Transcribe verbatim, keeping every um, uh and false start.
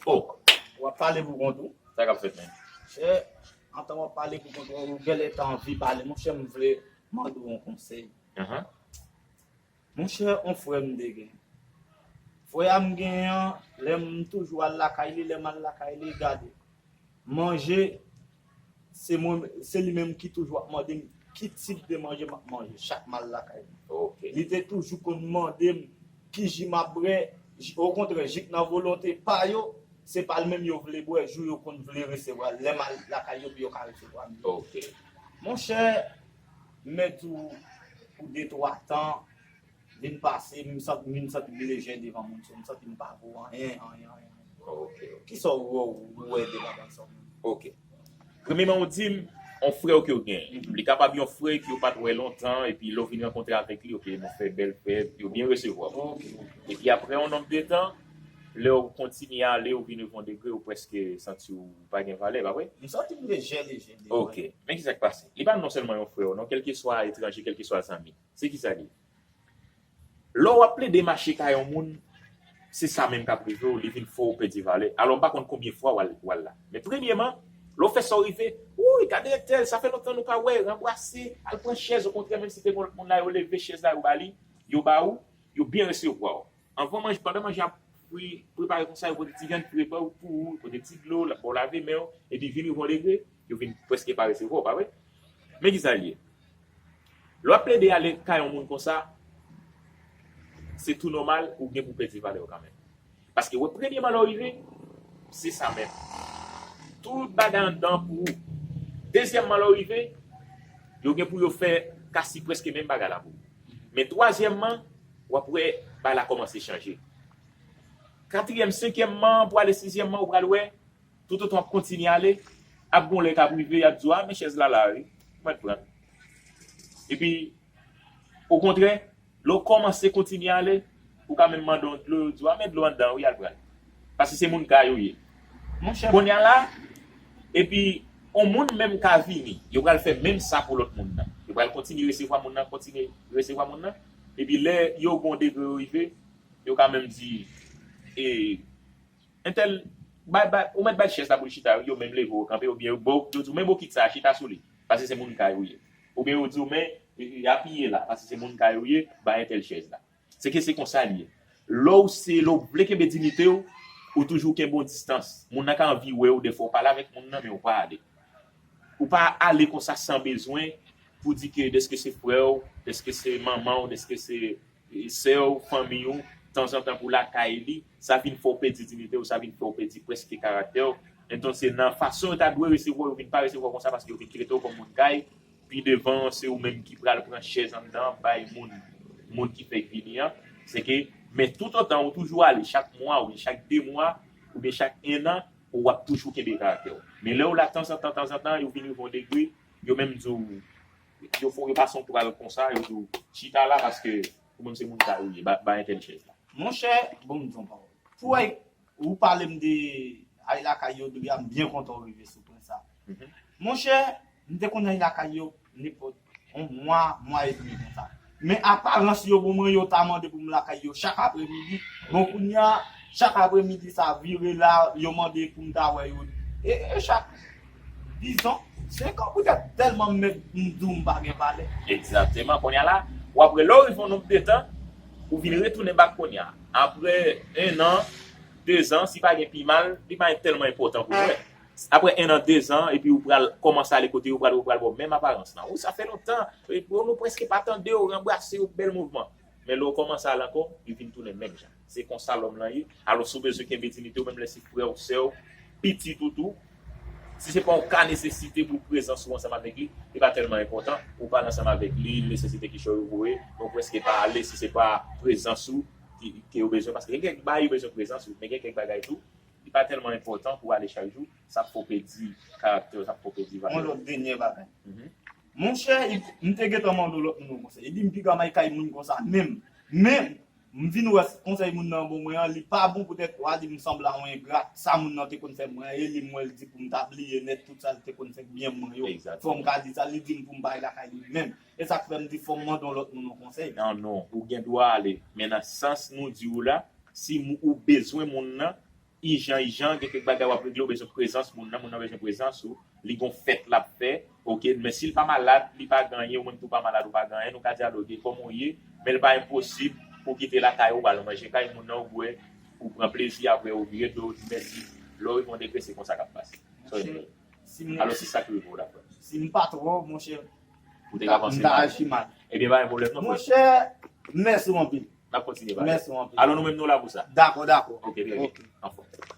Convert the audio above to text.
Oh, w ap pale pou kont ou. Sa k ap fèt menm? Chè, antan w ap pale pou kont ou, ou genlè ta anvi pale. Monchè, m vle mande w yon konsèy. Ahan. Monchè, yon frè m te gen. Frè a m genyen an, lè m toujou al lakay li, lè m al lakay li, gade. Manje, se mwen, se li menm ki toujou ap mande m ki tip de manje m ap manje chak m al lakay li. Ok. Li te toujou konn mande m ki ji m ap bwè, ji- okontrè, jik nan volonte pa yo, se pa l menm yo vle bwè, jou yo konn vle resevwa l. Lè m al lakay yo, pou yo ka resevwa m. Ok. Monchè, m mèt ou pou de twa tan, vin pase, m santi, m vin santi m lejè devan moun sa, m santi m pa vo anyen, anyen, anyen. Ok, ok. Kisa w wè, w wè de bagay sa w menm? Ok. Premyeman, ou di m, yon frè w ke w gen. Mhm. Li kapab yon frè ke w pa t wè lontan, epi lè w vin rankontre avèk li, ok, nou fè bèl fèt, yo byen resevwa w. Ok, ok. Epi apre yon nonb de tan, lè w kontinye ale, ou vin rive yon degre, ou prèske santi w pa gen valè, pa vre? M santi m lejè, lejè, lejè. Ok. Men kisa k pase? Li pa non sèlman yon frè w, non, kèlkeswa etranje, kèlkeswa zanmi. Se kisa li ye? Lè w ap plede mache kay yon moun, se sa menm k ap rive w, li vin fè w pèdi valè. Alò, m pa konn konbyen fwa w al, w al la. Men premyeman, lè w fè sa w rive, wouyy, gade entèl, sa fè lontan nou pa wè, ranbrase, al pran chèz, okontrè, menm si te gen lòt moun la, yo leve chèz la, yo ba li, yo ba ou, yo byen resevwa w. Anvan manje, pandan manje ap fri, prepare konsa, yo pote ti vyann fre pou ou, pote ti dlo, la- ba w lave men w, epi vin rive yon degre, yo vin prèske pa resevwa w, pa vre? Men kisa l ye. Lè w ap plede ale kay yon moun konsa, se tou nòmal, ou gen pou pèdi valè w kanmenm. Paske, wè, premyeman, lè w rive, se sa menm. Tout bagay anndan pou ou. Dezyèmman, lè w rive, yo gen pou yo fè kasi prèske menm bagay la pou ou. Men twazyèmman, w ap wè bagay la kòmanse chanje. Katriyèm, senkyèmman, pou ale sizyèmman, ou pral wè, toutotan w ap kontinye ale, ap gon lè k ap rive, y ap di w, a, men chèz la la, wi, ou mèt pran. Epi, okontrè, lè w kòmanse kontinye ale, ou ka menm mande yon dlo, yo di w, a, men dlo anndan, wi, al pran. Paske se moun kay ou ye. Monchè, kounye a la, epi, yon moun menm ka vini, yo pral fè menm sa pou lòt moun nan. Yo pral kontinye resevwa moun nan, kontinye resevwa moun nan. Epi, lè yo gon degre yo rive, yo ka menm di, e, entèl, bay, bay, ou mèt bay chèz la pou l chita, yo menm leve yo kanpe, oubyen yo, ba w- yo di w, men bokit sa a, chita sou li, paske se moun kay ou ye. Oubyen yo di w, men, e, e, apiye la, paske se moun kay ou ye, bay entèl chèz la. Se ke se konsa li ye. Lè w se, lè w vle kenbe diyite w, ou toujou kenbe yon distans. Moun nan ka anvi wè w, dèfwa w pale avèk moun nan, men w pa ale. Ou pa ale konsa san bezwen pou di ke dèske se frè w, dèske se manman w, dèske se e, sè w, fanmi w, tanzantan pou lakay li, sa vin fè w pèdi diyite w, sa vin fè w pèdi prèske karaktè w. Entonse, nan fason yo ta dwe resevwa w, yo vin pa resevwa w konsa paske yo vin trete w kòm moun kay. Pi devan, se ou menm ki pral pran chèz anndan, bay moun, moun ki fèk vini an. Se ke, men toutotan ou toujou ale chak mwa, oubyen chak de mwa, oubyen chak en an, ou ap toujou kenbe karaktè w. Men lè w la tanzantan, tanzantan, yo vin rive yon degre, yo menm di w, yo fè w, yo pase yon twal konsa, yo di w, chita la paske ou menm se moun kay ou ye, ba, ba entèl chèz la. Monchè, bon, m di yon pawòl. Pou w, ou pale m de ay lakay yo, depi a m byen kontan w rive sou pwen sa. Mhm. Monchè, m te konn ay lakay yo nenpòt yon mwa, mwa edmi konsa. Men aparans yo pou mwen, yo ta mande pou m lakay yo chak apremidi. Bon, kounye a, chak apremidi sa vire la, yo mande pou m ta wè yo. E, e chak, dizon, senk an, poutèt tèlman m mèt m di w m pa gen valè. Egzakteman. Kounye a la, w ap wè lè w rive yon nonb de tan, ou vin retounen bak kounye a. Apre en an, de zan, si pa gen pi mal, li pa tèlman enpòtan pou mwen. Apre en an, de zan, epi ou pral kòmanse ale kote yo, pral, yo pral ba w menm aparans lan. Ou, sa fè lontan, e, nou prèske pa tande w, ranbrase yo, bèl mouvman. Men lè w kòmanse ale ankò, li vin tounen menm jan. Se konsa lòm lan ye. Alò, si w bezwen kenbe diyite w, menm lè se frè w, sè w, pitit ou tou, si se pa yon ka nesesite pou prezans ou ansanm avèk li, li pa tèlman enpòtan. Ou pale ansanm avèk li, nesesite ki cho yo voye, men w prèske pa ale si se pa prezans ou ki, ke yo bezwen. Paske gen kèk bagay yo bezwen prezans ou, men gen kèk bagay tou, li pa tèlman enpòtan pou w ale chak jou, sa ap fè w pèdi karaktè w, sa ap fè w pèdi valè w. Yon lòt dènye bagay. Mhm. Monchè, m te gentan mande w lòt moun yon konsèy. Li di m piga m al kay moun konsa menm. Men, m vin wè konsèy moun nan ban mwen an, li pa bon poutèt w a di m sanble a yon engra. Sa moun nan te konn fè mwen an, e li m wè l di pou m ta bliye nèt tout sa l te konn fè byen mwen yo. Egzakteman. Fò m ka di sa, li di m pou m pa al lakay li menm. E sa k fè m di fò m mande yon lòt moun yon konsèy. Non, non, ou gen dwa ale. Men nan sans nou di w la, si mou- ou bezwen moun nan, ijan, ijan, gen kèk bagay w ap regle, ou bezwen prezans moun nan, moun nan bezwen prezans ou, li gon fèt l ap fè, oke, men si l pa malad, li pa gen anyen, ou menm tou pa malad, ou pa gen anyen, nou ka dyaloge kòman w ye, men l pa enposib pou w kite lakay ou, w al manje kay moun nan, ou bwè, ou pran plezi, apre ou vire do, ou di mèsi, lè w rive yon degre, se konsa k ap pase. Sa w di. Alò, se sa ki rive w, daprè m. Si m pa twò, monchè, ou te ka panse mal. Ebyen, pa gen pwoblèm, non, frè. Monchè, mèsi anpil. N ap kontinye pale. Mèsi anpil. Alò, nou menm, nou la pou sa. Dakò, dakò. Ok, trè byen. Ok. Anfòm.